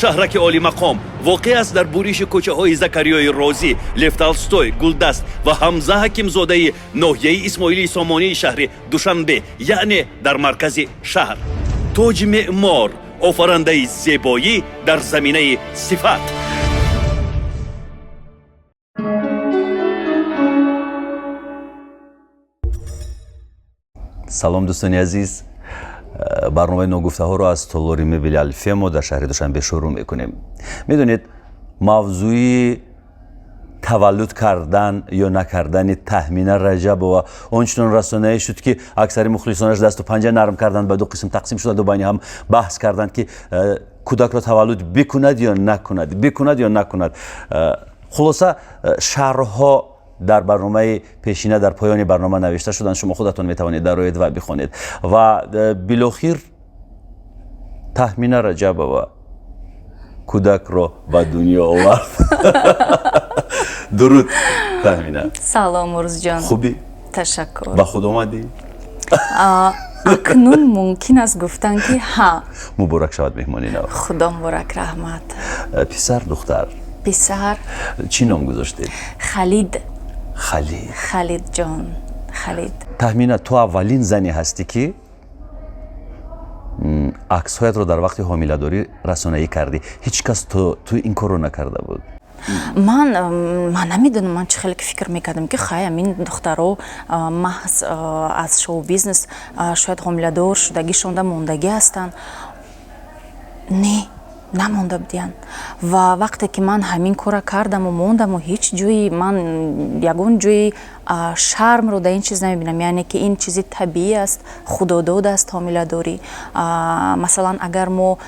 Шаҳраки олимақом воқеъ аст дар буриши кӯчаҳои Закариёи Розӣ, Лев Толстой, Гулдаст ва Ҳамза Ҳакимзодаи ноҳияи Исмоилии Сомонии шаҳри Душанбе, яъне дар маркази шаҳр. Тоҷи меъмор, офарандаи зебоӣ дар заминаи сифат. Салом, дӯстони азиз. Барномаи ногуфтаҳоро аз толори мебели Алфемо дар шаҳри Душанбе шурӯъ мекунем. Медонед, мавзӯи таваллуд кардан ё накардани Таҳмина Раҷабова он чунон расонаӣ шуд, ки аксари мухлисонаш дасту панҷа нарм карданд, ба ду қисм тақсим шуданду байни ҳам баҳс карданд, ки кӯдакро таваллуд бикунад ё накунад, бикунад ё накунад. Хулоса, шарҳҳо дар барномаи пешина дар поёни барнома навишта шуданд, шумо худатон метавонед дароед ва бихонед. Ва билохир Таҳмина Раҷабова кӯдакро ба дунё овард. Дуруд, Таҳмина. Салом, Урузҷон. Хубӣ? Ташаккур. Ба худ омадӣ? Акнун мумкин аст гуфтан, ки ҳа. Муборак шавад меҳмони нав. Худо муборак, раҳмат. Писар, духтар? Писар. Чӣ ном гузоштед? Халид. Халид. Халидҷон, Халид. Таҳмина, ту аввалин зане ҳастӣ, ки аксҳоятро дар вақти ҳомиладорӣ расонаӣ кардӣ. Ҳеҷ кас ту ин корро накарда буд. Ман намедонам, ман чӣ хеле ки фикр мекардам, ки хай, амин духтаро маҳз аз шоу бизнес шояд ҳомиладор шудагишонда мондагӣ ҳастанд. Не, намонда будиянд. Ва вақте ки ман ҳамин кора кардаму мондаму, ҳеҷ ҷои ман ягон ҷои шармро дар ин чиз намебинам, яъне ки ин чизи табиӣ аст, худодод аст ҳомиладорӣ. Масалан, агар мо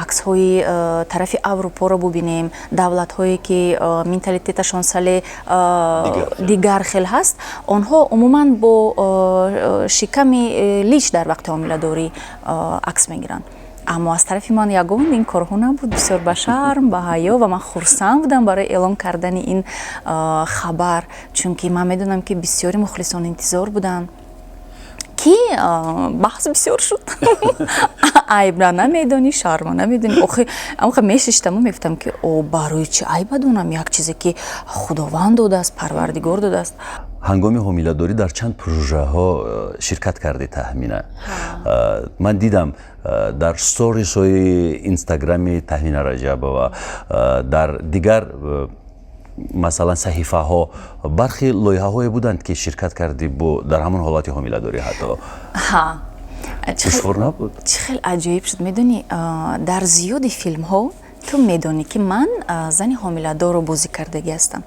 аксҳои тарафи Аврупоро бубинем, давлатҳое ки менталитеташон сале дигар хел ҳаст, онҳо умуман бо шиками лич дар вақти ҳомиладорӣ акс мегиранд. Аммо аз тарафи ман ягон ин корҳо набуд, бисёр ба шарм, ба ҳаё. Ва ман хурсанд будам барои эълон кардани ин хабар, чунки ман медонам, ки бисёри мухлисон интизор буданд, ки баҳс бисёр шуд: айбра намедонӣ, шарма намедонӣ. Охи амха мешиштаму мегуфтам, ки о, барои чӣ айба донам як чизе, ки Худованд додааст, Парвардигор додааст? Ҳангоми ҳомиладорӣ дар чанд прожаҳо ширкат кардӣ, Таҳмина. Ман дидам дар сторисҳои Инстаграми Таҳмина Раҷабова, дар дигар, масалан, саҳифаҳо бархи лоиҳаҳое буданд, ки ширкат кардӣ бо дар ҳамон ҳолати ҳомиладорӣ ҳатто. Душвор набуд? Чӣ хел аҷоиб шуд, медонӣ, дар зиёди филмҳо ту медонӣ, ки ман зани ҳомиладорро бозӣ кардагӣ ҳастам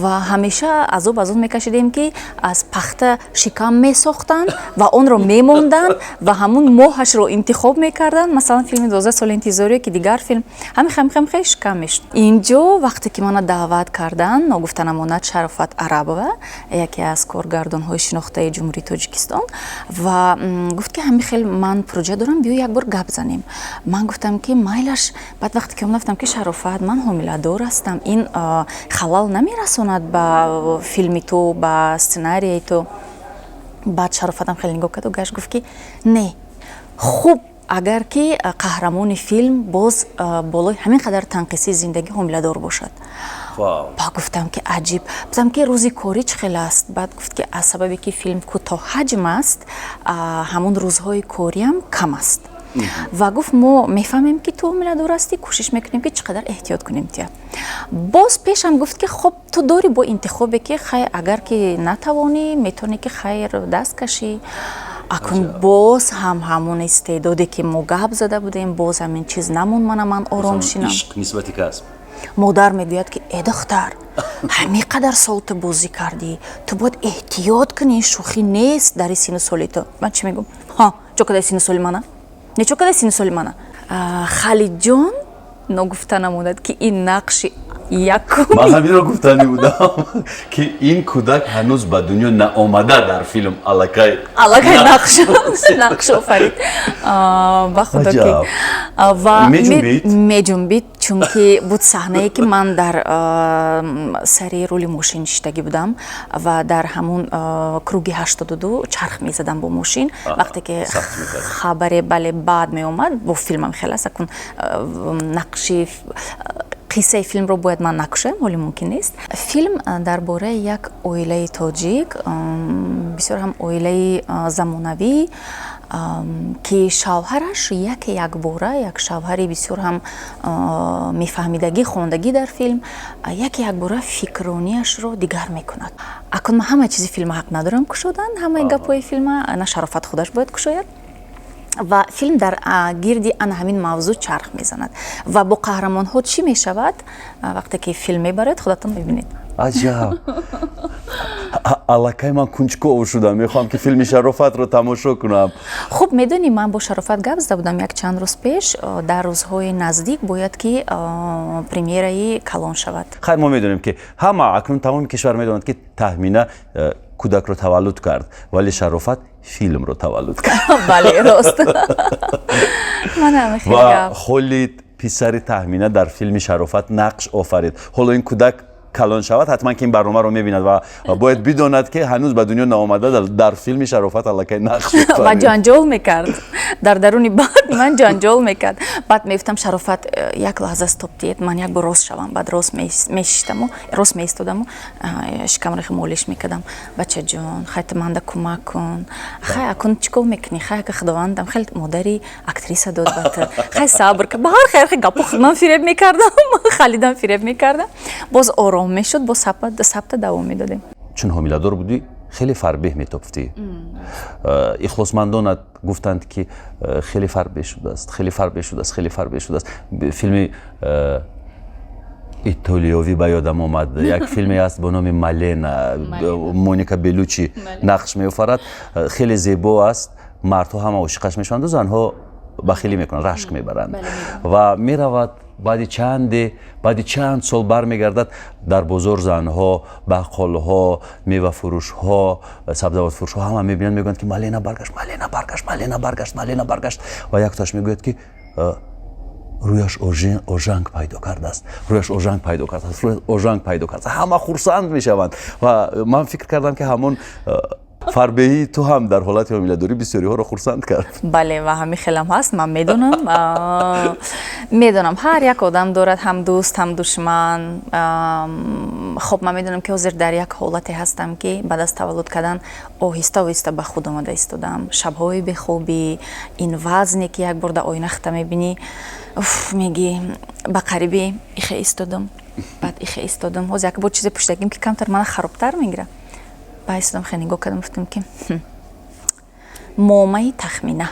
ва ҳамеша азоб аз он мекашидем, ки аз пахта шикам месохтанд ва онро мемонданд ва ҳамун моҳашро интихоб мекарданд. Масалан, филми 12 соли интизорӣ, ки дигар филм ҳами хам шикам мешуд. Инҷо вақте ки мана даъват карданд, ногуфта намонад, Шарофат Арабова, яке аз коргардонҳои шинохтаи Ҷумҳурии Тоҷикистон, ва гуфт, ки ҳами хел ман проҷа дорам, биё як бор гап занем. Ман гуфтам, ки майлаш. Баъд вақте ки гуфтам, ки Шарофат, ман ҳомиладор ҳастам, ин халал намерасонад ба филми ту, ба сценарияи ту? Баъд Шарофатам хеле нигоҳ карду гашт, гуфт, ки не, хуб, агар ки қаҳрамони филм боз болои ҳамин қадар танқисии зиндагӣ ҳомиладор бошад. Ба гуфтам, ки аҷиб. Гуфтам, ки рӯзи корӣ чӣ хел аст? Баъд гуфт, ки аз сабабе ки филм кӯтоҳҳаҷм аст, ҳамон рӯзҳои кориам кам аст. Ва гуфт, мо мефаҳмем, ки ту ҳомиладор ҳастӣ, кӯшиш мекунем, ки чӣ қадар эҳтиёт кунем тия. Боз пешам гуфт, ки хоб, ту дорӣ бо интихобе, ки хай, агар ки натавонӣ, метавонӣ, ки хайр, даст кашӣ. Акун боз ҳам ҳамон истеъдоде, ки мо гап зада будем, боз ҳамин чиз намонд мана ман ором шинам. Нисбати касб. Модар мегӯяд, ки э, духтар, ҳамин қадар сол ту бозӣ кардӣ, ту бояд эҳтиёт кунӣ, шӯхӣ нест дар сину соли ту. Ман чӣ мегӯм? Ҳа, чо кадаи сину соли мана? Не, чо кадаи сину соли мана? Халидҷон, ногуфта намонад, ки ин нақши Якум. Ман ҳаминро гуфтанӣ будам, ки ин кӯдак ҳанӯз ба дунё наомада, дар филм аллакай аллакай нақш офарид, ба худо ки. Ва меҷунбид? Меҷунбид, чунки буд саҳнае, ки ман дар сари рули мошин нишистагӣ будам ва дар ҳамун круги 82 чарх мезадам бо мошин, вақте ки хабаре, бале, баъд меомад. Бо филмам хеле аст, акун нақши қиссаи филмро бояд ман накушоям, ҳоле мумкин нест. Филм дар бораи як оилаи тоҷик, бисёр ҳам оилаи замонавӣ, ки шавҳараш яке якбора, як шавҳари бисёр ҳам мефаҳмидагӣ, хондагӣ дар филм, яке якбора фикрониашро дигар мекунад. Акун ман ҳамаи чизи филма ҳақ надорам кушодан, ҳамаи гапҳои филма на Шарофат худаш бояд кушояд. Ва филм дар гирди ана ҳамин мавзӯъ чарх мезанад ва бо қаҳрамонҳо чӣ мешавад, вақте ки филм мебаред, худатон мебинед. Аҷаб! Аллакай ман кунҷков шудам, мехоҳам, ки филми Шарофатро тамошо кунам. Хуб, медонӣ, ман бо Шарофат гап зада будам як чанд рӯз пеш. Дар рӯзҳои наздик бояд ки премьераи калон шавад. Хайр, мо медонем, ки ҳама, акнун тамоми кишвар медонад, ки Таҳмина кӯдакро таваллуд кард, вале Шарофат филмро таваллуд кард. Бале, рост. Ва Холид, писари Таҳмина, дар филми Шарофат нақш офарид. Ҳоло ин кӯдак калон шавад, ҳатман ки ин барномаро мебинад ва бояд бидонад, ки ҳанӯз ба дунё наомада, дар филми Шарофат аллакай нақш ва ҷанҷол мекард дар даруни баъд ман ҷанҷол мекард. Баъд мегуфтам: «Шарофат, як лаҳза стоп диҳед, ман як бор рост шавам». Баъд рост мешиштаму рост меистодаму шикамро молиш мекардам: «Бачаҷон, хай, ту манда кӯмак кун. Хай, акун чӣ кор мекунӣ? Хай, ака худовандам хеле модари актриса дод ба ту. Хай, сабр». Ба ҳар хайр гапо ман фиреб мекардам, Халидам фиреб мекардам. Боз ором мешуд, боз сабта давом медодем. Чун ҳомиладор будӣ, хеле фарбеҳ метофтӣ. Ихлосмандонат гуфтанд, ки хеле фарбеҳ шудааст, хеле фарбеҳ шудааст, хеле фарбеҳ шудааст. Филми итолиёвӣ ба ёдам омад. Як филме аст бо номи «Малена», Моника Белучи нақш меофарад. Хеле зебо аст, мардҳо ҳама ошиқаш мешаванду занҳо бахилӣ мекунанд, рашк мебаранд. Ва меравад, баъди чанде, баъди чанд сол бармегардад. Дар бозор занҳо, бақолҳо, мевафурӯшҳо, сабзавотфурӯшҳо ҳама мебинанд, мегӯянд, ки Малена баргашт, Малена баргашт, Малена баргашт, Малена баргашт. Ва яктоаш мегӯяд, ки рӯяш ожанг пайдо кардааст, рӯяш ожанг пайдо кардааст, рӯяш ожанг пайдо кардааст. Ҳама хурсанд мешаванд. Ва ман фикр кардам, ки ҳамон фарбеҳии ту ҳам дар ҳолати ҳомиладорӣ бисёриҳоро хурсанд кард. Бале, ва ҳамин хелам ҳаст. Ман медонам, медонам, ҳар як одам дорад ҳам дӯст, ҳам душман. Хоб, ман медонам, ки ҳозир дар як ҳолате ҳастам, ки баъд аз таваллуд кардан оҳиста оҳиста ба худ омада истодам. Шабҳои бехобӣ, ин вазне, ки як бор дар оина хата мебинӣ, уф мегӣ. Ба қариби ихе истодам, баъд ихе истодам. Ҳозир як бор чизе пӯшидагим, ки камтар мана харобтар мегирад. Ба истодам, хеле нигоҳ кардам, гуфтам, ки момаи Тахмина.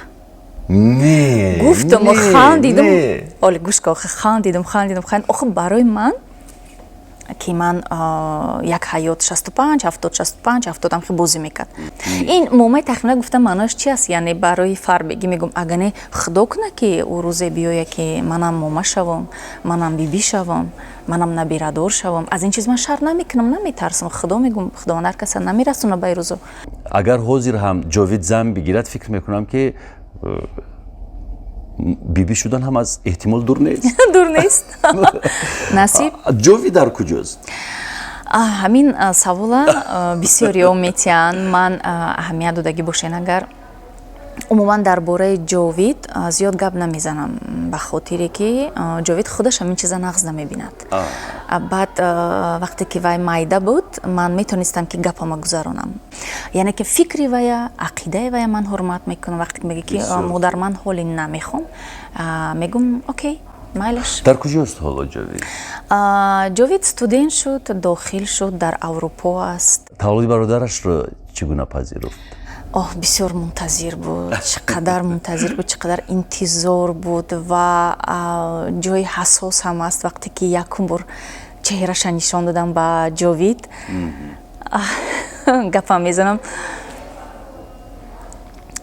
Не. Гуфтаму хандидам. Оле, гӯш кун, хандидам, хандидам, хандидам. Охи, барои ман, ки ман як ҳаёт 65, 70, 65, 70 ам бозӣ мекард, ин момаи Тахмина гуфтам, маънояш чи аст? Яъне барои фарбегӣ мегӯм, агар не, худо куна, ки ӯ рӯзе биёя, ки манам мома шавам, манам бибӣ шавам, манам набирадор шавам. Аз ин чиз ман шарм намекунам, наметарсам. Худо мегӯм, худованд ҳар каса намерасона ба ин рӯзо. Агар ҳозир ҳам Ҷовид зан бигирад, фикр мекунам, ки бибӣ шудан ҳам аз эҳтимол дур нест. Дур нест, насиб. Ҷовид дар куҷост? Ҳамин савола бисёриҳо метиҳанд. Ман аҳамият додагӣ бошен, агар умуман дар бораи Ҷовид зиёд гап намезанам, ба хотире ки Ҷовид худаш ҳамин чиза нағз намебинад. Баъд вақте ки вай майда буд, ман метонистам, ки гапама гузаронам, яъне ки фикри вая, ақидаи вая ман ҳурмат мекунам. Вақте ки мегӯ, ки модар, ман ҳоли намехом, мегӯм: «Окей, майлаш». Дар куҷост ҳоло Ҷовид? Ҷовид студент шуд, дохил шуд, дар Аврупо аст. Таваллуди бародарашро чӣ гуна пазируфт? Оҳ, бисёр мунтазир буд, чӣ қадар мунтазир буд, чӣ қадар интизор буд. Ва ҷои ҳассос ҳам аст. Вақте ки якум бор чеҳраша нишон додам ба Ҷовид, гапам мезанам,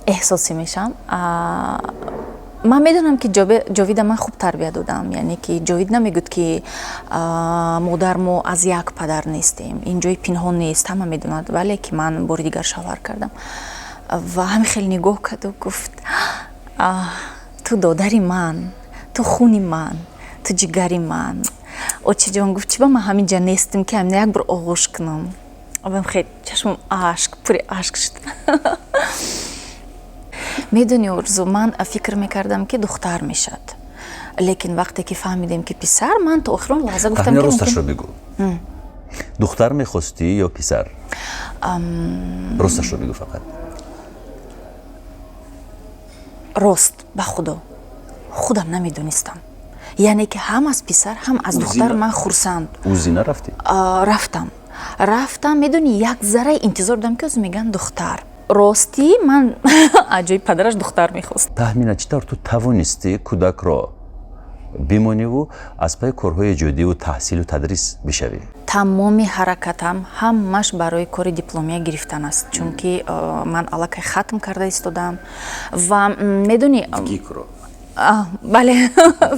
эҳсосӣ мешавам. Ман медонам, ки Ҷовида ман хуб тарбия додам, яъне ки Ҷовид намегӯд, ки модар, мо аз як падар нестем. Ин ҷои пинҳон нест, ҳама медонад, вале ки ман бори дигар шавҳар кардам. Ва ҳамин хел нигоҳ карду гуфт: «Ту додари ман, ту хуни ман, ту ҷигари ман». Очаҷон, гуфт, чӣ ба ман ҳамин ҷа нестем, ки ҳамин як бор оғӯш кунам. Хел чашмам ашк, пури ашк шуд. Медони, Орзу, ман фикр мекардам, ки духтар мешад, лекин вақте ки фаҳмидем, ки писар, ман то охирон лаҳза гуфтам. Ки росташро бигӯ, духтар мехостӣ ё писар? Росташро бигӯ фақат. Рост, ба Худо, худам намедонистам. Яъне ки ҳам аз писар, ҳам аз духтар ман хурсанд. УЗИ нарафтӣ? Рафтам, рафтам. Медони, як зарра интизор будам, ки оз мегӯянд духтар. Ростӣ, ман аз ҷои падараш духтар мехост. Таҳмина, чӣ тавр ту тавонистӣ кӯдакро бимониву аз пайи корҳои эҷодиву таҳсилу тадрис бишавӣ? Тамоми ҳаракатам ҳамаш барои кори дипломия гирифтан аст, чунки ман аллакай хатм карда истодам ва медони. ВГИКро? Бале,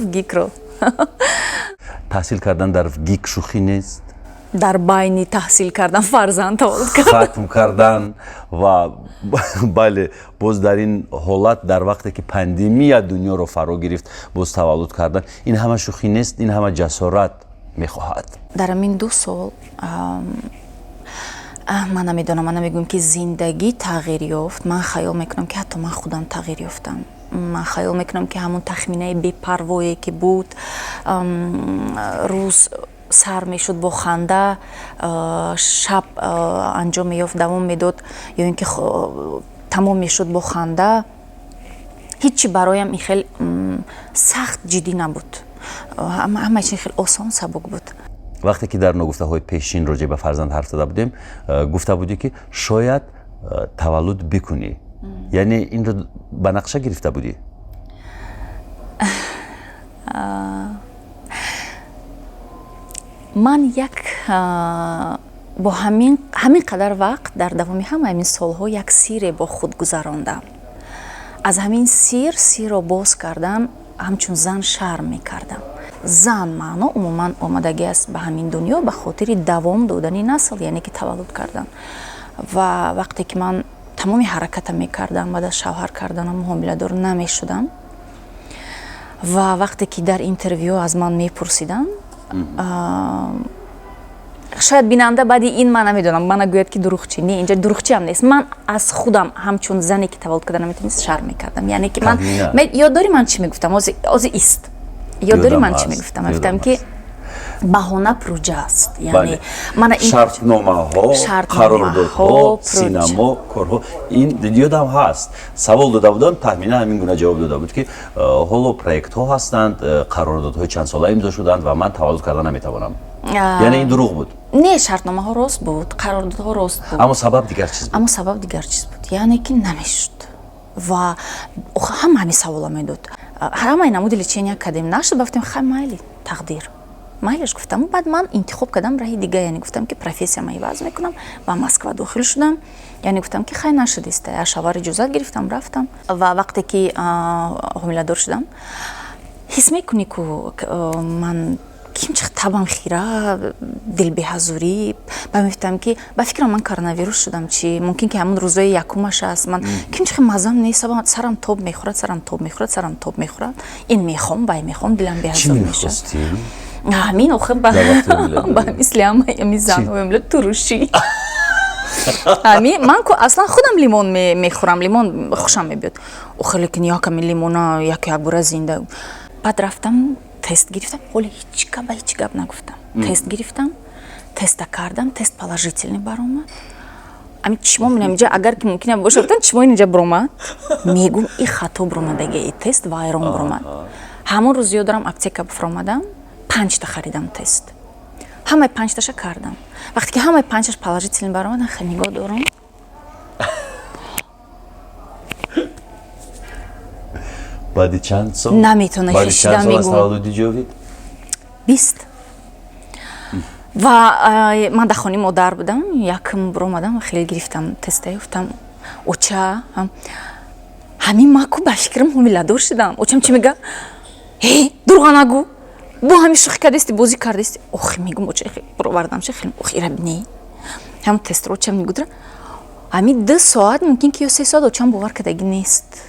ВГИКро. Таҳсил кардан дар ВГИК шӯхӣ нест. Дар байни таҳсил кардан фарзанд таваллуд кардан. Хатм кардан ва, бале, боз дар ин ҳолат, дар вақте ки пандемия дунёро фаро гирифт, боз таваллуд кардан, ин ҳама шӯхӣ нест, ин ҳама ҷасорат мехоҳад. Дар ҳамин 2 сол, ман намедонам, ман намегӯям, ки зиндагӣ тағйир ёфт. Ман хаёл мекунам, ки ҳатто ман худам тағйир ёфтам. Ман хаёл мекунам, ки ҳамон Тахминаи бепарвое ки буд, рӯз сар мешуд бо ханда, шаб анҷом меёфт, давом медод ё ин ки тамом мешуд бо ханда. Ҳичи бароям ин хел сахт, ҷиддӣ набуд, ҳама чи хел осон, сабук буд. Вақте ки дар ногуфтаҳои пешин роҷеъ ба фарзанд ҳарф зада будем, гуфта будӣ, ки шояд таваллуд бикунӣ. Яъне инро ба нақша гирифта будӣ? Ман як бо ҳамин қадар вақт, дар давоми ҳама ҳамин солҳо як сире бо худ гузарондам. Аз ҳамин сир, сирро боз кардан, ҳамчун зан шарм мекардам. Зан маъно умуман омадагӣ аст ба ҳамин дунё ба хотири давом додани насл, яъне ки таваллуд кардан. Ва вақте ки ман тамоми ҳараката мекардам, баъд аз шавҳар карданам ҳомиладор намешудам ва вақте ки дар интервю аз ман мепурсиданд, шояд бинанда баъди ин, ман намедонам, мана гӯяд, ки дурӯғчӣ. Не, инҷа дурӯғчиам нест. Ман аз худам ҳамчун зане, ки таваллуд карда наметавонист, шарм мекардам. Яъне ки ман, ёд дорӣ, ман чӣ мегуфтам? Ози ист, ёд дорӣ, ман чӣ мегуфтам? Мегуфтам, ки баҳона пурҷа аст. Яъне мана шартномаҳо, қарордодҳо, синамо, корҳо. Ин ёдам ҳаст, савол дода будам, Таҳмина ҳамин гуна ҷавоб дода буд, ки ҳоло проектҳо ҳастанд, қарордодҳои чандсола имзо шуданд ва ман таваллуд карда наметавонам. Яъне ин дурӯғ буд? Не, шартномаҳо рост буд, қарордодҳо рост буд. Аммо сабаб дигар чиз буд. Аммо сабаб дигар чиз буд, яъне ки намешуд. Ва ҳама ҳамин савола медод. Ҳамаи намуди лечения кардем, нашуд. Бафтем, хай, майли, тақдир, майлаш, гуфтам. Баъд ман интихоб кардам раҳи дига, яъне гуфтам, ки профессияма иваз мекунам ва Москва дохил шудам. Яъне гуфтам, ки хай, нашудиста. Аз шавҳар иҷозат гирифтам, рафтам. Ва вақте ки ҳомиладор шудам, ҳис мекунӣ, ку ман ким чи табам хира, дилбеҳазурӣ. Ба мефтам, ки ба фикрам ман коронавирус шудам, чи мумкин, ки ҳамон рӯзои якумаш аст. Ман ким чи мазам нест, сарам тоб мехӯрад, сарам тоб мехӯрад, сарам тоб мехӯрад. Ин мехом, вай мехом, дилам беҳазур мешавад. Ҳамин охир ба мисли ҳамаи занҳо турушӣ. Ҳамин ман ку аслан худам лимон мехӯрам, лимон хушам мебиёд охир, лекин яками лимона як якбора зинда. Баъд рафтам, тест гирифтам. Ҳоли ҳеҷ гап ба ҳеҷ гап нагуфтам. Тест гирифтам, теста кардам, тест положительный баромад. Ами чимо минам инҷа, агар ки мумкин бошад, гуфтам, чимо инҷа буромад, мегум, и хато буромадаги, и тест вайрон буромад. Ҳамон рӯз ёд дорам, аптека фуромадам, панҷта харидам тест, ҳамаи панҷташа кардам. Вақте ки ҳамаи панҷташ положительный баромад, хел нигоҳ дорам. Баъди чанд сол? Наметавона. Хешида мегум. Таваллуди Ҷовид? 20. Ва ман дар хонаи модар будам, якм буромадам, хеле гирифтам теста, гуфтам: «Оча, Ҳамин ма ку ба фикрам ҳомиладор шудам. Очам чӣ мега? Э, дурӯға нагӯ, бо ҳамин шӯхӣ кардасти, бозӣ кардасти. Охи, мегум, оча, баровардамша хеле, охи, ира бинӣ, ҳамон тестро очам мегудра. Ҳамин 2 соат, мумкин ки ё 3 соат, очам бовар кардагӣ нест.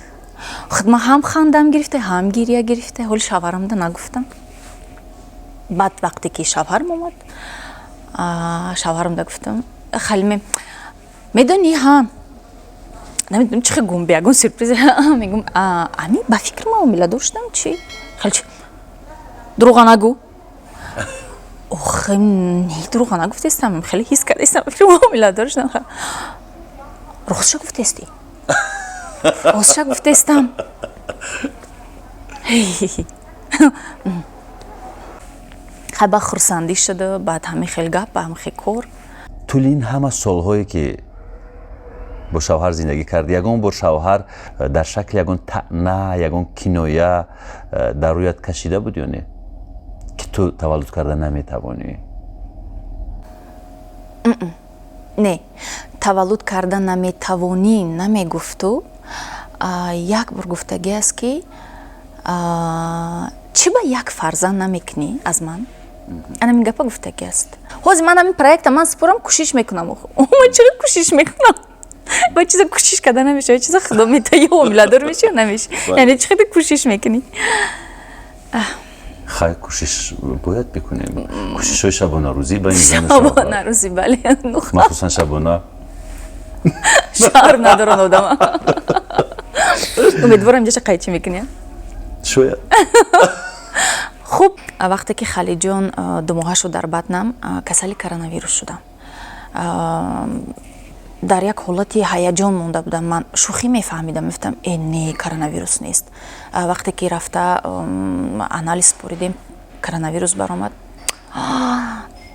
Худ ман ҳам хандам гирифта, ҳам гиря гирифта. Ҳоли шавҳарамда нагуфтам. Баъд вақте ки шавҳарам омад, шавҳарамда гуфтам. Халиме медонӣ, ҳа, намедонам чӣ хел гум, ягон сюрприз мегум. Ами ба фикр ман ҳомиладор шудам. Чӣ хел, чи, дурӯға нагӯ. Охи, не, дурӯға нагуфтестам, хеле ҳис кардастам, фикрам ҳомиладор шудам. Ростша гуфтестӣ? Ростша гуфтестам. Хай, ба хурсандӣ шуда, баъд ҳамин хел гап, ба ҳамин хел кор. Тӯли ин ҳама солҳое ки бо шавҳар зиндагӣ кард, ягон бор шавҳар дар шакли ягон таъна, ягон киноя дар рӯят кашида буд ё не, ки ту таваллуд карда наметавонӣ? Не, таваллуд карда наметавонӣ намегуфту. Як бор гуфтагӣ аст, ки чӣ ба як фарзанд намекунӣ аз ман. Анамин гапа гуфтагӣ аст. Ҳозир ман ҳамин проекта ман спорам, кӯшиш мекунам. Ман чаро кӯшиш мекунам? Ба чиза кӯшиш карда намешава. Чиза худо мета, ё ҳомиладор меши, ё намеши. Яъне чӣ хеле кӯшиш мекунӣ? Хай, кӯшиш бояд бикунем, кӯшишҳои шабонарӯзӣ байни зану шабонарӯзӣ, бале. Махсусан шабона. Шарм надоранд одама. Умедворам, инҷаша қайчӣ мекунӣ. Шояд. Хуб, вақте ки Халиҷон 2 моҳа шуд, дар батнам касали коронавирус шудам. Дар як ҳолати ҳаяҷон монда будам. Ман шӯхӣ мефаҳмидам, мегуфтам: «Э, не, коронавирус нест». Вақте ки рафта анализ споридем, коронавирус баромад,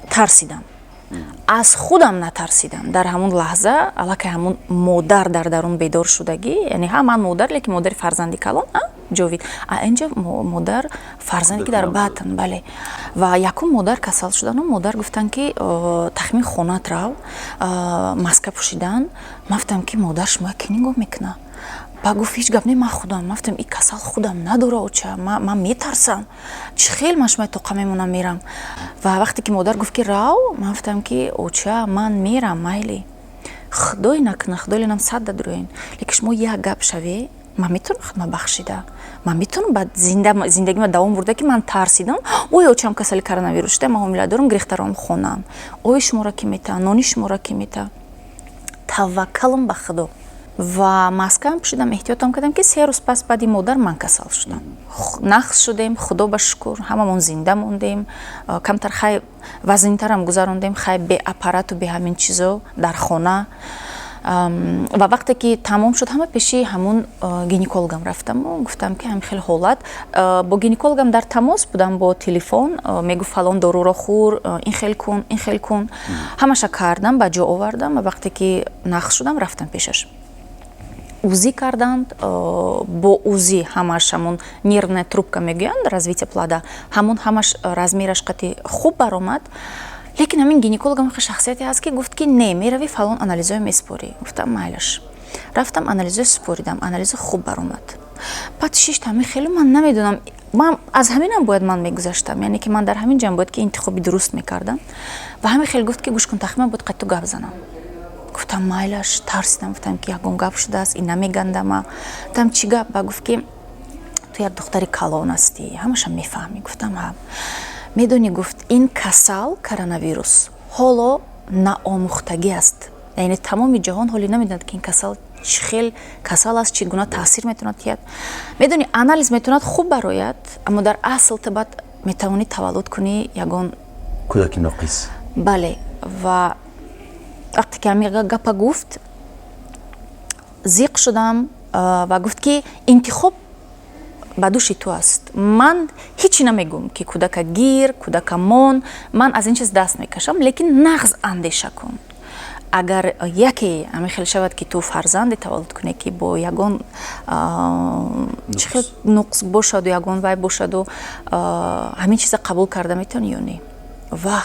тарсидам. Аз худам натарсидам. Дар ҳамун лаҳза аллакай ҳамун модар дар дарун бедор шудагӣ. Яъне ҳа, ман модар, лекин модари фарзанди калон ҷовид, а инҷа модар фарзанде ки дар батн, бале. Ва якум модар касал шудану модар гуфтанд, ки тахмин хонаат рав, маска пӯшидан. Ман гуфтам, ки модар, шумо ки нигоҳ мекуна? Ба гуфт: «Ҳеҷ гап не, ман худам». Ман гуфтам: «И касал худам надора, оча, ман метарсам, чӣ хел ман шумои тоқа мемонам, мерам». Ва вақте ки модар гуфт, ки рав, ман гуфтам, ки оча, ман мерам, майли, худой накуна, худой ленам сад дадурӯен, лекин шумо як гап шаве, ман метавонам худма бахшида, ман метавонам ба зиндагима давом бурда, ки ман тарсидам. Ой, очам касали коронавирус шуда, ман ҳомила дорам, гирифтаром хонам, ои шуморо ки мета, нони шуморо ки мета? Таваккалам ба худо ва маскаам пӯшидам, эҳтиётам кардам, ки 3 рӯз пас баъди модар ман касал шудам. Нақс шудем, худо ба шукр, ҳамамон зинда мондем. Камтар хай вазнинтарам гузарондем, хай бе аппарату бе ҳамин чизо дар хона. Ва вақте ки тамом шуд ҳама, пеши ҳамун гинекологам рафтаму гуфтам, ки ҳамин хел ҳолат. Бо гинекологам дар тамос будам бо телефон, мегуфт: «Фалон доруро хӯр, ин хел кун, ин хел кун». Ҳамаша кардам, ба ҷо овардам. Ва вақте ки нақс шудам, рафтам пешаш, УЗИ карданд. Бо УЗИ ҳамаш ҳамун нервная трубка мегӯянд, развитие плода, ҳамун ҳамаш размераш қати хуб баромад. Лекин ҳамин гинекологам хел шахсияте ҳаст, ки гуфт, ки не, меравӣ, фалон анализҳое месупорӣ. Гуфтам: «Майлаш». Рафтам, анализҳое супоридам, анализҳо хуб баромад. Баъд шишт ҳамин хеле, ман намедонам, ман аз ҳаминам бояд ман мегузаштам, яъне ки ман дар ҳамин ҷам бояд ки интихоби дуруст мекардам. Ва ҳамин хел гуфт, ки гӯш кун, тахминан бояд қати ту гап занам. Гуфтам: «Майлаш». Тарсидам, гуфтам, ки ягон гап шудааст, ин намегандама. Гуфтам: «Чӣ гап?» Ба гуфт, ки ту як духтари калон ҳастӣ, ҳамаша мефаҳмӣ. Гуфтам: «Ҳа». Медонӣ, гуфт, ин касал коронавирус ҳоло наомӯхтагӣ аст, яъне тамоми ҷаҳон ҳоле намедонад, ки ин касал чӣ хел касал аст, чӣ гуна таъсир метавонад диҳад. Медонӣ, анализ метавонад хуб барояд, аммо дар асл ту баъд метавонӣ таваллуд кунӣ ягон кӯдаки ноқис. Бале. Ва вақте ки ҳамин гапа гуфт, зиқ шудам. Ва гуфт, ки интихоб ба дӯши ту аст. Ман ҳечи намегӯм, ки кӯдака гир, кӯдака мон, ман аз ин чиз даст мекашам, лекин нағз андеша кун. Агар яке ҳамин хел шавад, ки ту фарзанде таваллуд кунӣ, ки бо ягон чӣ хел нуқс бошаду ягон вай бошаду, ҳамин чиза қабул карда метавонӣ ё не? Ва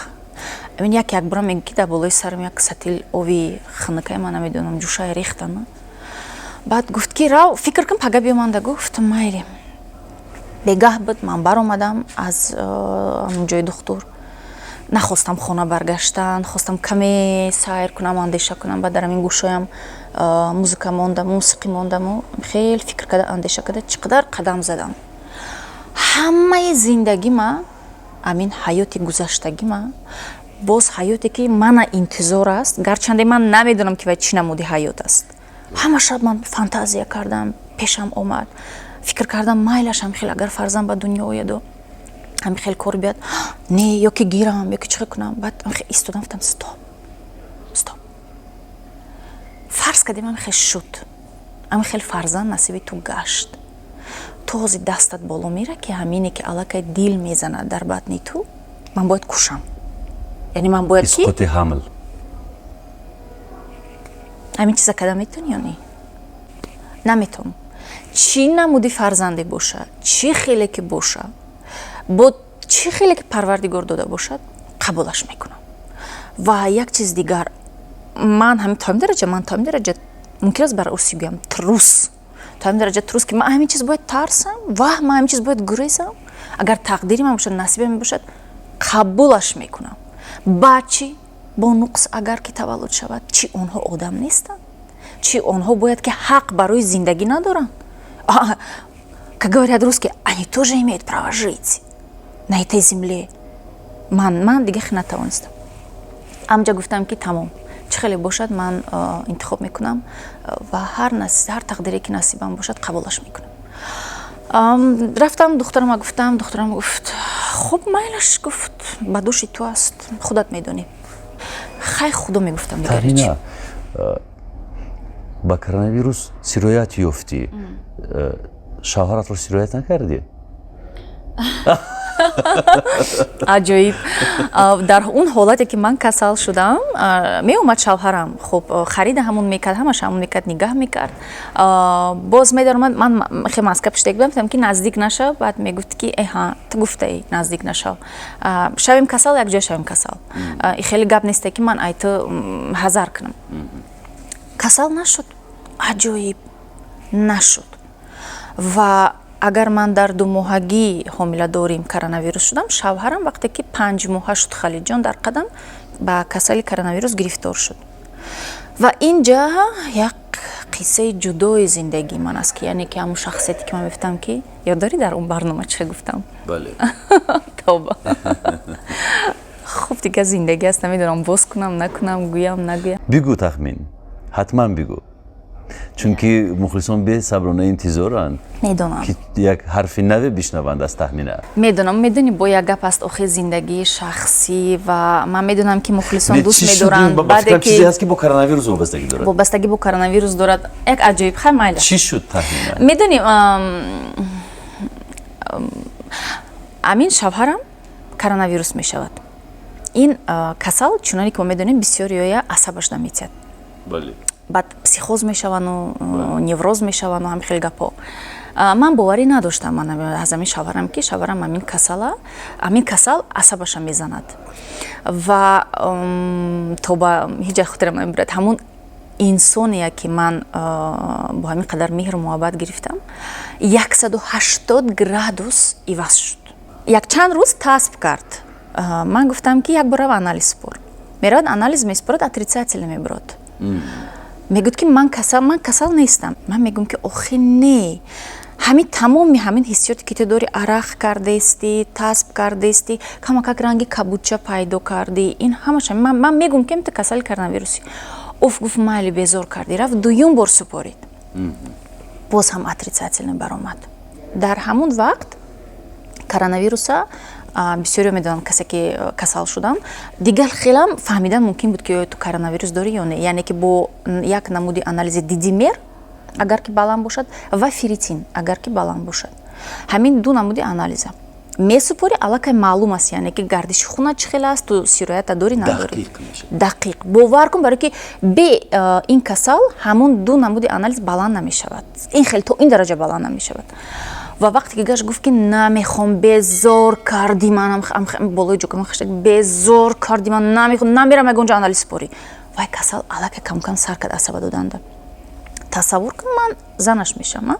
амин як якбора мегӯ, ки дар болои сарам як сатил ови хунукай, ман намедонам, ҷӯшае рехтан. Баъд гуфт, ки рав, фикр кун, пага биёманда. Гуфтам, майли. Бегаҳ буд, ман баромадам аз ҷои духтур, нахостам хона баргаштан, хостам каме сайр кунам, андеша кунам. Баъд дар ҳамин гӯшоям музыка мондаму, мусиқӣ мондаму, хеле фикр карда, андеша карда, чӣ қадар қадам задам. Ҳамаи зиндагима, ҳамин ҳаёти гузаштагима, боз ҳаёте, ки мана интизор аст, гарчанде ман намедонам, ки вай чӣ намуди ҳаёт аст, ҳама шаб ман фантазия кардам, пешам омад, фикр кардам, майлашам хел, агар фарзанд ба дунё ояду ҳамин хел кор биёд, не, ё ки гирам, ё ки чӣ кунам. Баъд истодам, гуфтам: «Стоп, стоп, фарз кардем, ҳамин хел шуд, ҳамин хел фарзанд насиби ту гашт, ту ҳозир дастат боло мера, ки ҳамине, ки аллакай дил мезанад дар батни ту, ман бояд кушам, яъне ман бояд ки исқоти ҳамл. Ҳамин чиза карда метавонӣ ё не?» Наметавонам. Чӣ намуди фарзанде боша, чӣ хеле ки боша, бо чӣ хеле ки Парвардигор дода бошад, қабулаш мекунам. Ва як чиз дигар, ман ҳамин то ҳамин дараҷа, ман то ҳамин дараҷа, мумкин аст бар урсӣ гӯям, трус, то ҳамин дараҷа трус, ки ман ҳамин чиз бояд тарсам ва ман ҳамин чиз бояд гурезам. Агар тақдири ман бошад, насибам бошад, қабулаш мекунам. Баъд чӣ, бо нуқс агар ки таваллуд шавад, чӣ, онҳо одам нестанд? Чӣ, онҳо бояд ки ҳақ барои зиндагӣ надоранд? Как говорят русские, они тоже имеют право жить на этой земле. Ман дига натавонистам. Амҷа гуфтам, ки тамом, чӣ хеле бошад, ман интихоб мекунам ва ҳар тақдире, ки насибам бошад, қабулаш мекунам. Рафтам, духтарама гуфтам. Духтарам гуфт: «Хуб, майлаш», гуфт, «ба души ту аст, худат медонӣ». Хай, худо мегуфтам. Тарина, ба коронавирус сироят ёфтӣ, шавҳаратро сироят накардӣ? Аҷоиб, дар он ҳолате, ки ман касал шудам, меомад шавҳарам, хуб, харида ҳамон мекард, ҳамаш ҳамон мекард, нигаҳ мекард. Боз медаромад, ман хе маска пиштак будам, гуфтам, ки наздик нашав. Баъд мегуфт, ки эҳа, ту гуфтаӣ, наздик нашав, шавем касал, якҷоя шавем касал, хеле гап несте, ки ман ай ту ҳазар кунам. Касал нашуд, аҷоиб, нашуд. Ва агар ман дар 2 моҳагӣ ҳомиладорим коронавирус шудам, шавҳарам вақте ки 5 моҳа шуд, Халидҷон дар қадам ба касали коронавирус гирифтор шуд. Ва инҷа як қиссаи ҷудои зиндагии ман аст, ки яъне ки ҳамун шахсияте, ки ман мегуфтам, ки ёд дорӣ, дар он барнома чӣ гуфтам? Бале. Тоба, хуб, дигар зиндагӣ аст, намедонам, боз кунам, накунам, гӯям, нагӯям. Бигӯ, тахмин, ҳатман бигӯ, чунки мухлисон бесаброна интизоранд. Медонам. Ки як ҳарфи наве бишнаванд аз Таҳмина. Медонам, медонӣ, бо як гап аст, охир зиндагии шахсӣ, ва ман медонам, ки мухлисон дӯст медоранд. Баъде ки чизе ҳаст, ки бо коронавирус вобастагӣ дорад. Вобастагӣ бо коронавирус дорад, як аҷоиб, хай, майла. Чӣ шуд, Таҳмина? Медонӣ, амин шавҳарам коронавирус мешавад. Ин касал, чуноне ки мо медонем, бисёриёя асабаш наметиҳад, баъд психоз мешавану невроз мешавану ҳамин хел гапҳо. Ман боварӣ надоштам ман аз ҳамин шавҳарам, ки шавҳарам ҳамин касала, ҳамин касал асабаша мезанад. Ва то ба ҳеҷ ҷай хотирам намебурад, ҳамун инсоне, ки ман бо ҳамин қадар меҳру муҳаббат гирифтам, 180 градус иваз шуд. Якчанд рӯз тасб кард. Ман гуфтам, ки як бор рав, анализ супор. Меравад, анализ месупорад, отрицательно мебурад. Мегӯяд, ки ман касал нестам. Ман мегӯям, ки охи не, ҳамин тамоми ҳамин ҳиссиёте, ки ту дори, арақ кардаистӣ, тасб кардаистӣ, камакак ранги кабудча пайдо кардӣ, ин ҳамаша ман мегӯям, ки ту касали коронавирусӣ. Уф, гуфт, майли, безор кардӣ. Рафт, дуюм бор супорид, боз ҳам отрицательно баромад. Дар ҳамун вақт коронавируса бисёриё медонанд, касе ки касал шуданд, дигар хелам фаҳмидан мумкин буд, ки оё ту коронавирус дорӣ ё не, яъне ки бо як намуди анализи D-димер, агар ки баланд бошад, ва ферритин, агар ки баланд бошад, ҳамин ду намуди анализа месупорӣ, аллакай маълум аст, яъне ки гардиши хуна чӣ хел аст, ту сироята дорӣ, надорӣ. Дақиқ, бовар кун, барое ки бе ин касал ҳамун ду намуди анализ баланд намешавад, ин хел то ин дараҷа баланд намешавад. Ва вақте ки гашт, гуфт, ки намехом, безор кардӣ, манам болои ҷокама хашта, безор кардӣ, ман намехом, намерам ягон ҷо анализ супорӣ. Вай касал аллакай камкам сар кард асаба доданда. Тасаввур кун, ман занаш мешавам.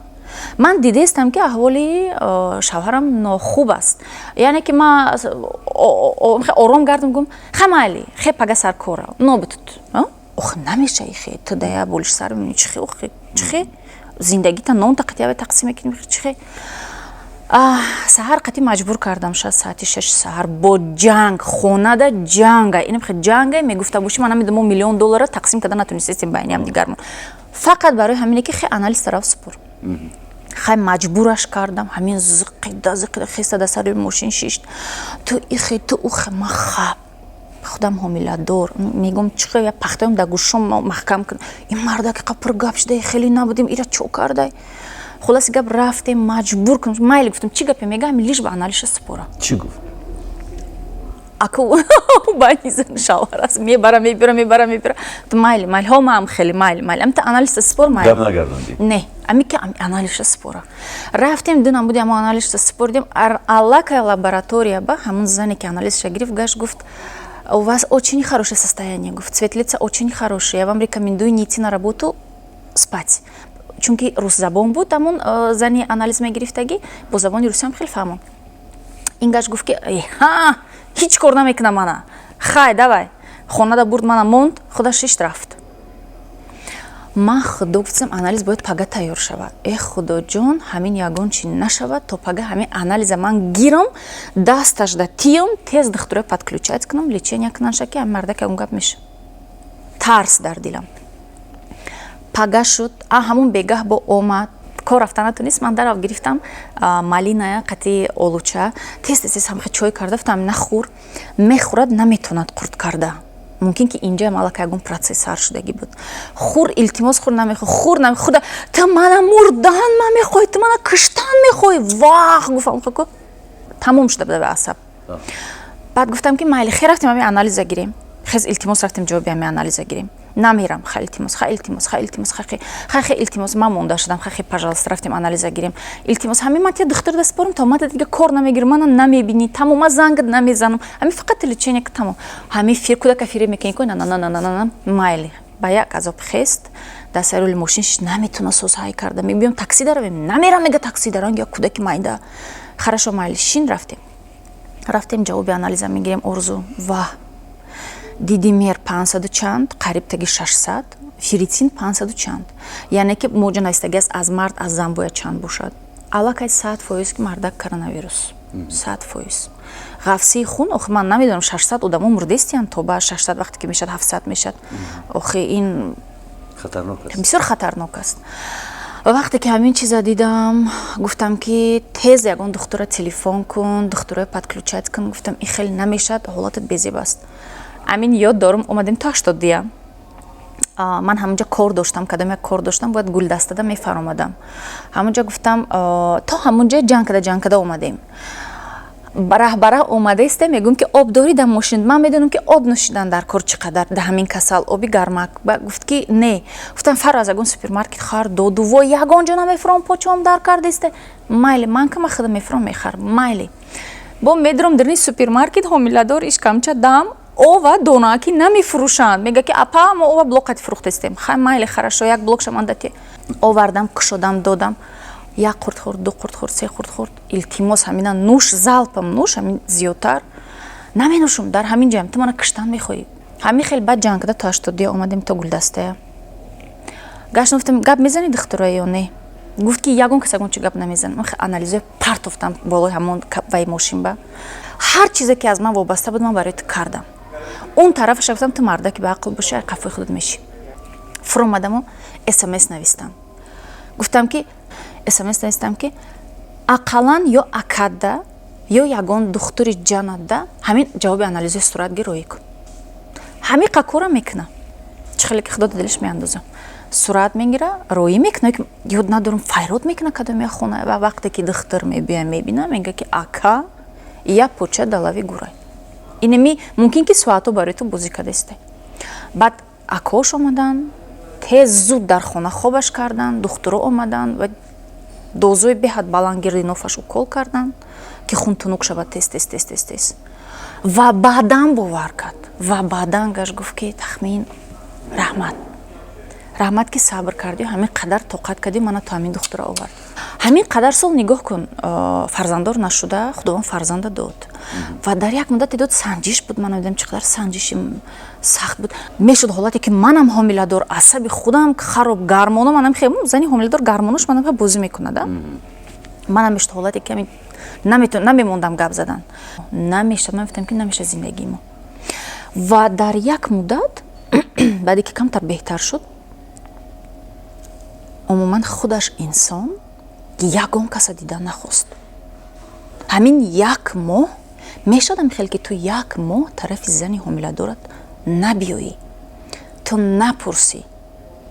Ман дидаистам, ки аҳволи шавҳарам нохуб аст, яъне ки ман ором гардам, гум, ха, майли, хе, пага саркора нобутут. Ох, намеша, ихе ту дая болиш сар чихе, охе чихе зиндагита нонта қатияве тақсим мекунем, чихе. Саҳар қатӣ маҷбур кардам, шояд саати 6 саҳар, бо ҷанг, хонада ҷанга, инам хе ҷанга мегуфта боши, ман намедонам, мо миллион доллара тақсим карда натонистестем байни ҳамдигармон, фақат барои ҳамине ки хе анализ тараф супор. Хай, маҷбураш кардам, ҳамин зиқида зиқида хеста, дар сари мошин шишт, ту ихе, ту ухе, ма хаб, худам ҳомиладор, мегум, чихе, я пахтаём дар гӯшом маҳкам кун, ин мардаки қа пургап шуда, хеле набудем, ира чо кардай. Хулоси гап, рафтем, маҷбур кунам, майли, гуфтам, чӣ гапе мега, ҳами лишь бы анализша супора. Чӣ гуфт? Аку байни зан шавҳар аст, мебара, мебира, мебара, мебира, майли, майли, ҳо, маам хеле майли, майли, амта анализа супор, майли. Гап нагардондӣ? Не, ами ки анализша супора. Рафтем, ду намуди ҳамо анализша супоридем. Аллакай лаборатория ба ҳамун зане, ки анализша гирифт, гашт, гуфт: «У вас очень хорошее состояние, — гуфт, — цвет лица очень хороший, я вам рекомендую не идти на работу, спать», чунки русзабон буд ҳамун зани анализ мегирифтагӣ, бо забони русиам хеле фаҳмон. Ин гашт, гуфт, ки ҳа, ҳеҷ кор намекунам, мана хай, давай, хонада бурд, мана монд, худаш шишт, рафт. Ман, худо, гуфтам, анализ бояд пага тайёр шавад. Э, худоҷон, ҳамин ягон чи нашавад, то пага ҳамин анализа ман гирам, дасташда тиём, тез духтура подключать кунам, лечение кунанша, ки ҳамин мардак ягон гап меша. Тарс дар дилам. Пага шуд, а ҳамун бегаҳ бо омад, кор рафта натонист. Ман дарав гирифтам малиная қати олуча, тез тез ҳамхе чой карда, гуфтам: «Нахӯр». Мехӯрад, наметавонад қурт карда, мумкин ки инҷа малака ягон процесс сар шудагӣ буд. Хур, илтимос, хур, намехоҳ, хур, худа, ту мана мурдан ман мехоҳӣ, ту мана киштан мехоҳӣ, вах, гуфтам, ку тамом шуда буда асаб. Баъд гуфтам, ки майли, хе, рафтем, ҳами анализа гирем, хез, илтимос, рафтем, ҷавоби ҳами анализа гирем. Намерам, ха, илтимос, ха, илтимос, ха, илтимос, ха, ха, хе, илтимос, ман монда шудам, ха, хе, пожалуйста, рафтем, анализа гирем, илтимос, ҳами ман тия духтур даст борам, то ман дига кор намегирам, мана намебинӣ, тамом, ман зангат намезанам, ҳами фақат лечение, тамом, ҳами фир кудака фиреб мекунӣ ку, на на на на на. Майли, ба як азоб хест, дар сари рули мошин шиш, наметона соз ҳай карда. Мебиём, такси даравем, намерам, мега, такси дарам, я кудаки майда. Хорошо, майли, шин, рафтем, рафтем, ҷавоби анализа мегирем. Орзу, ваҳ, D-димер 500 чанд, қариб таги 600, ферритин 500 чанд, яъне ки моҷа навистагӣ аст, аз мард, аз зан бояд чанд бошад. Аллакай 100%, ки мардак коронавирус, 100%. Ғафсии хун, охи, ман намедонам, 600 одамо мурдестиянд, то ба 600 вақте ки мешад, 700 мешад, охи, ин бисёр хатарнок аст. Ва вақте ки ҳамин чиза дидам, гуфтам, ки тез ягон духтура телефон кун, духтура подключать кун. Гуфтам, ин хеле намешад, ҳолатат безеб аст. Амин, ёд дорам, омадем то 80-я, ман ҳамонҷа кор доштам, кадом як кор доштам, бояд Гулдастада мефаромадам. Ҳамонҷа гуфтам, то ҳамонҷа ҷанг када, ҷанг када омадем. Раҳбара омадаисте, мегӯм, ки об дорӣ дар мошин? Ман медонам, ки об нӯшидан дар кор чӣ қадар дар ҳамин касал, оби гармак. Гуфт, ки не. Гуфтам, фар аз ягон супермаркет хар. Доду вой, ягон ҷо намефуром, почаом дар кардаисте. Майли, ман ка ма худам мефуром, мехарам, майли. Бо медурам дарни супермаркет, ҳомиладор, ишкамча дам, ова донаки намефурӯшанд. Мега, ки апа, мо ова блокати фурӯхтестем. Хай, майли, хорошо, як блокша ман дати овардам, кушодам, додам, як қурт хӯрд, ду қурт хӯрд, се қурт хӯрд. Илтимос, ҳамина нӯш, залпом нӯш, ҳамин зиёдтар наменӯшум, дар ҳамин ҷоям, ту мана киштан мехоҳӣ. Ҳамин хел баъд ҷанг када то 80-я омадем, то Гулдастая гаштам. Гуфтам: «Гап мезанӣ духтура ё не?» Гуфт, ки ягон кас ягон чи гап намезанам. Анализои партофтам болои ҳамон вай мошин ба. Ҳар чизе ки аз ман вобаста буд, ман барои ту кардам. Он тарафаша гуфтам, ту мардаки ба ақл бошӣ, қафои худат мешӣ. Фуромадаму смс навистам, гуфтам, ки смс навистам, ки ақаллан ё акадда, ё ягон духтури ҷанадда ҳамин ҷавоби анализои сурат гир, роӣ кун. Ҳамиқа кора мекуна, чӣ хеле ки худо дилиш меандоза, сурат мегира, роӣ мекуна, ёд надорам, файрод мекуна кадом як хона. Ва вақте ки духтур мебиёя, мебина, мега, ки ака, я поча далави гурай, инеми мумкин ки соатҳо барои ту бозӣ кардасте. Баъд акош омаданд, тез зуд дар хона хобаш карданд, духтуро омаданд ва дозои беҳад баланд гирди нофаш укол карданд, ки хун тунук шавад тез тез тез тез тез. Ва баъдан бовар кард ва баъдан гаш гуфт, ки тахмин, раҳмат, Раҳмат, ки сабр кардӣ, ҳамин қадар тоқат кардӣ, мана ту ҳамин духтура овард. Ҳамин қадар сол, нигоҳ кун, фарзанддор нашуда, Худованд фарзанда дод ва дар як муддате дод. Санҷиш буд, ман намедонам, чӣ қадар санҷиши сахт буд. Мешуд ҳолате, ки манам ҳомиладор, асаби худам хароб, гармоно манам, зани ҳомиладор гармонош манам бозӣ мекунад. Манам мешуд ҳолате, ки намемондам гап задан, намешад. Ман мефтам, ки намешад зиндагии мо. Ва дар як муддат баъде ки камтар беҳтар шуд, умуман худаш инсон ягон каса дида нахост. Ҳамин як моҳ мешадам хел, ки ту як моҳ тарафи зани ҳомиладорат набиёӣ, ту напурсӣ,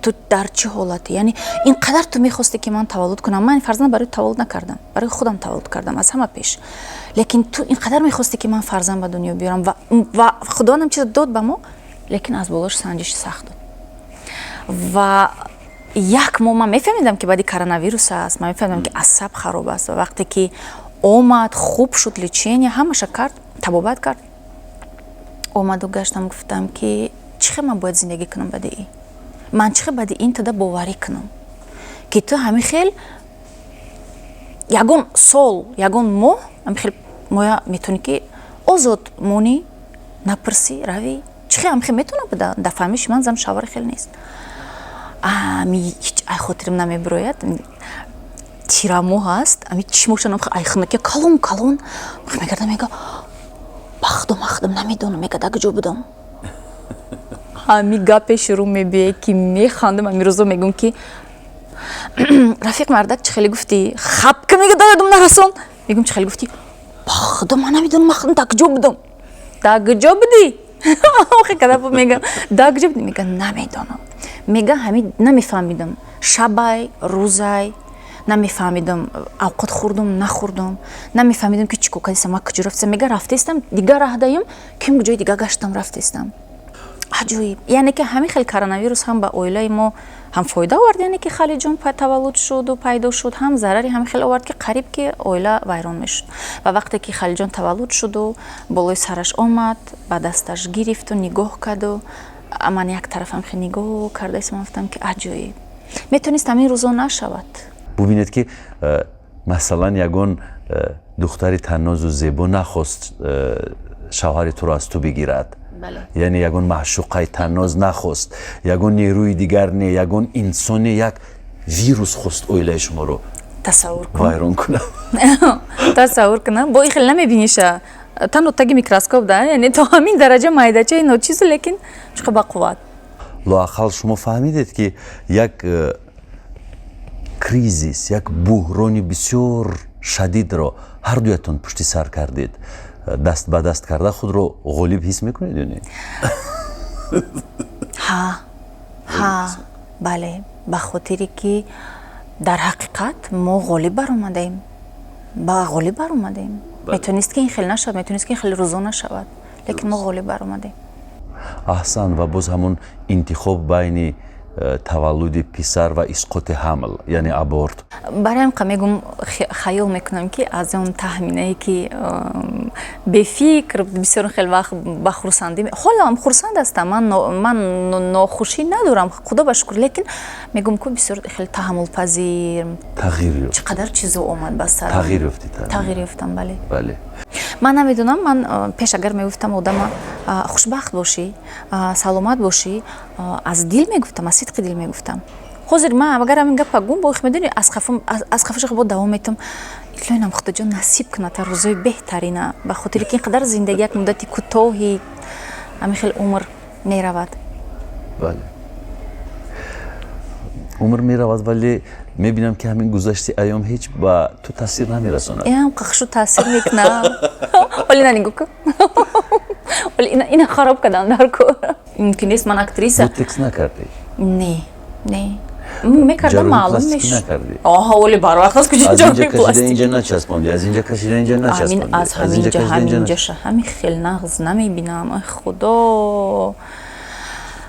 ту дар чӣ ҳолате. Яъне ин қадар ту мехосте, ки ман таваллуд кунам. Ман фарзанд барои таваллуд накардам, барои худам таваллуд кардам аз ҳама пеш. Лекин ту ин қадар мехосте, ки ман фарзанд ба дунё биёрам, ва Худовандам чиза дод ба мо, лекин аз болош санҷиши сахт дод. Ва як моҳ ман мефаҳмидам, ки баъди коронавирус аст, ман мефаҳмидам, ки асаб хароб аст. Ва вақте ки омад, хуб шуд, лечение ҳамаша кард, табобат кард, омаду гаштам, гуфтам, ки чӣ хел ман бояд зиндагӣ кунам баъди ин? Ман чӣ хел баъди ин тада боварӣ кунам, ки ту ҳамин хел ягон сол, ягон моҳ ҳамин хел моя метавонӣ, ки озод монӣ, напурсӣ, равӣ? Чӣ хел ҳамин хел метавона буда? Дар фаҳмиши ман зан шавҳари хел нест. Ами ҳеҷ ай хотирам намебирояд. Тирамоҳ аст, ами чишмошанам ай хунакия калон калон мегардам, мега: «Ба худо, ман худам намедонам», мега, «дар куҷо будам». Ҳами гапе шурӯъ мебиёе, ки механдам. Ами рӯзо мегӯм, ки рафиқ мардак, чӣ хеле гуфтӣ? Хапка мега, да ёдам нарасон. Мегӯм: «Чӣ хеле гуфтӣ?» «Ба худо, ман намедонам, ман худам дар куҷо будам». «Дар куҷо будӣ?» Охи кадапо мегам: «Дар куҷо будӣ?» Мега: «Намедонам». Мега: «Ҳами намефаҳмидам, шабай, рӯзай, намефаҳмидам, авқот хӯрдум, нахӯрдум, намефаҳмидам, ки чӣ кор кардистам, ман куҷо рафтистам». Мега: «Рафтаистам, дигар раҳдаем, ким ҷои дига гаштам, рафтаистам». Аҷоиб, яъне ки ҳамин хел коронавирус ҳам ба оилаи мо ҳам фоида овард, яъне ки Халиҷон таваллуд шуду пайдо шуд, ҳам зарари ҳамин хел овард, ки қариб ки оила вайрон мешуд. Ва вақте ки Халиҷон таваллуд шуду болои сараш омад, ба дасташ гирифту нигоҳ карду, ман як тарафам хел нигоҳ кардаистам, гуфтам, ки аҷоиб, метавонист ҳамин рӯзо нашавад. Бубинед, ки масалан ягон духтари таннозу зебо нахост шавҳари туро аз ту бигирад, яъне ягон маъшуқаи танноз нахост, ягон нерӯи дигар не, ягон инсоне, як вирус хост оилаи шуморо Тасаввур кун. вайрон кунад. Тасаввур кунам, бо ин хел намебиниша, танҳо таги микроскоп да, яъне то ҳамин дараҷа майдачаи ночизу, лекин чӣ ба қувват. Лоақал шумо фаҳмидед, ки як кризис, як буҳрони бисёр шадидро ҳардуятон пушти сар кардед, даст ба даст карда худро ғолиб ҳис мекунед ё не? Ҳа, бале, ба хотире ки дар ҳақиқат мо ғолиб баромадаем, ба ғолиб баромадаем. Метавонист, ки ин хел нашавад, метавонист, ки ин хел рӯзо нашавад, лекин мо ғолиб баромадем. Аҳсан. Ва боз ҳамон интихоб байни таваллуди писар ва исқоти ҳамл, яъне аборт. Барои ҳам мегум, хаёл мекунам, ки аз он таҳминае, ки бефикр, бисёр хел вақт ба хурсандӣ, ҳоло ҳам хурсанд ҳастам, ман нохушӣ надорам, Худо ба шукр, лекин мегум, ку бисёр хеле таҳаммулпазир. Тағйир ёфт. Чӣ қадар чизо омад ба сар. Тағйир ёфтӣ. Тағйир ёфтам, бале. Бале. Ман намедонам, ман пеш агар мегуфтам одама хушбахт бошӣ, саломат бошӣ, аз дил мегуфтам, аз сидқи дил мегуфтам. Ҳозир ман агар ҳамин гапа гум бо, медони, аз хафаша бо давом метам: илоҳинам, Худоҷон, насиб кунад та рӯзои беҳтарина, ба хотире ки ин қадар зиндагӣ як муддати кӯтоҳи, ҳамин хел умр меравад. Бале, умр меравад, вале мебинам, ки ҳамин гузашти айём ҳеҷ ба ту таъсир намерасонад. Ам қахшу таъсир мекунам. Оли на, нигоҳ кун, оли ина хароб кардам дар кор. Мумкин нест, ман актриса. Ботекс накардӣ? Не, мекардам, маълум мешуд. Оҳа, оли барвақт аст, куҷо ҷарроҳии пластикӣ? Инҷа начаспонди, аз инҷа кашида инҷа начаспонди. Аз ҳаминҷа ҳаминҷаша ҳамин хел нағз намебинам. Ай, Худо.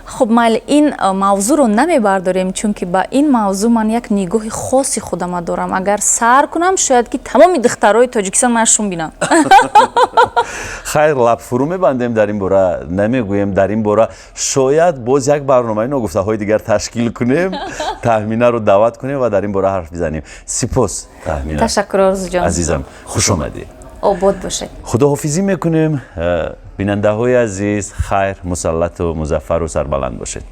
Хуб, майли, ин мавзӯъро намебардорем, чунки ба ин мавзӯъ ман як нигоҳи хоси худама дорам. Агар сар кунам, шояд ки тамоми духтарои Тоҷикистон ман шум бинанд. Хайр, лаб фурӯ мебандем, дар ин бора намегӯем. Дар ин бора шояд боз як барномаи ногуфтаҳои дигар ташкил кунем, Таҳминаро даъват кунем ва дар ин бора ҳарф бизанем. Сипос, Таҳмина. Ташаккур, Орзуҷон. Азизам, хуш омадӣ. Обод бошед. Худоҳофизӣ мекунем, бинандаҳои азиз. Хайр, мусаллату музаффару сарбаланд бошед.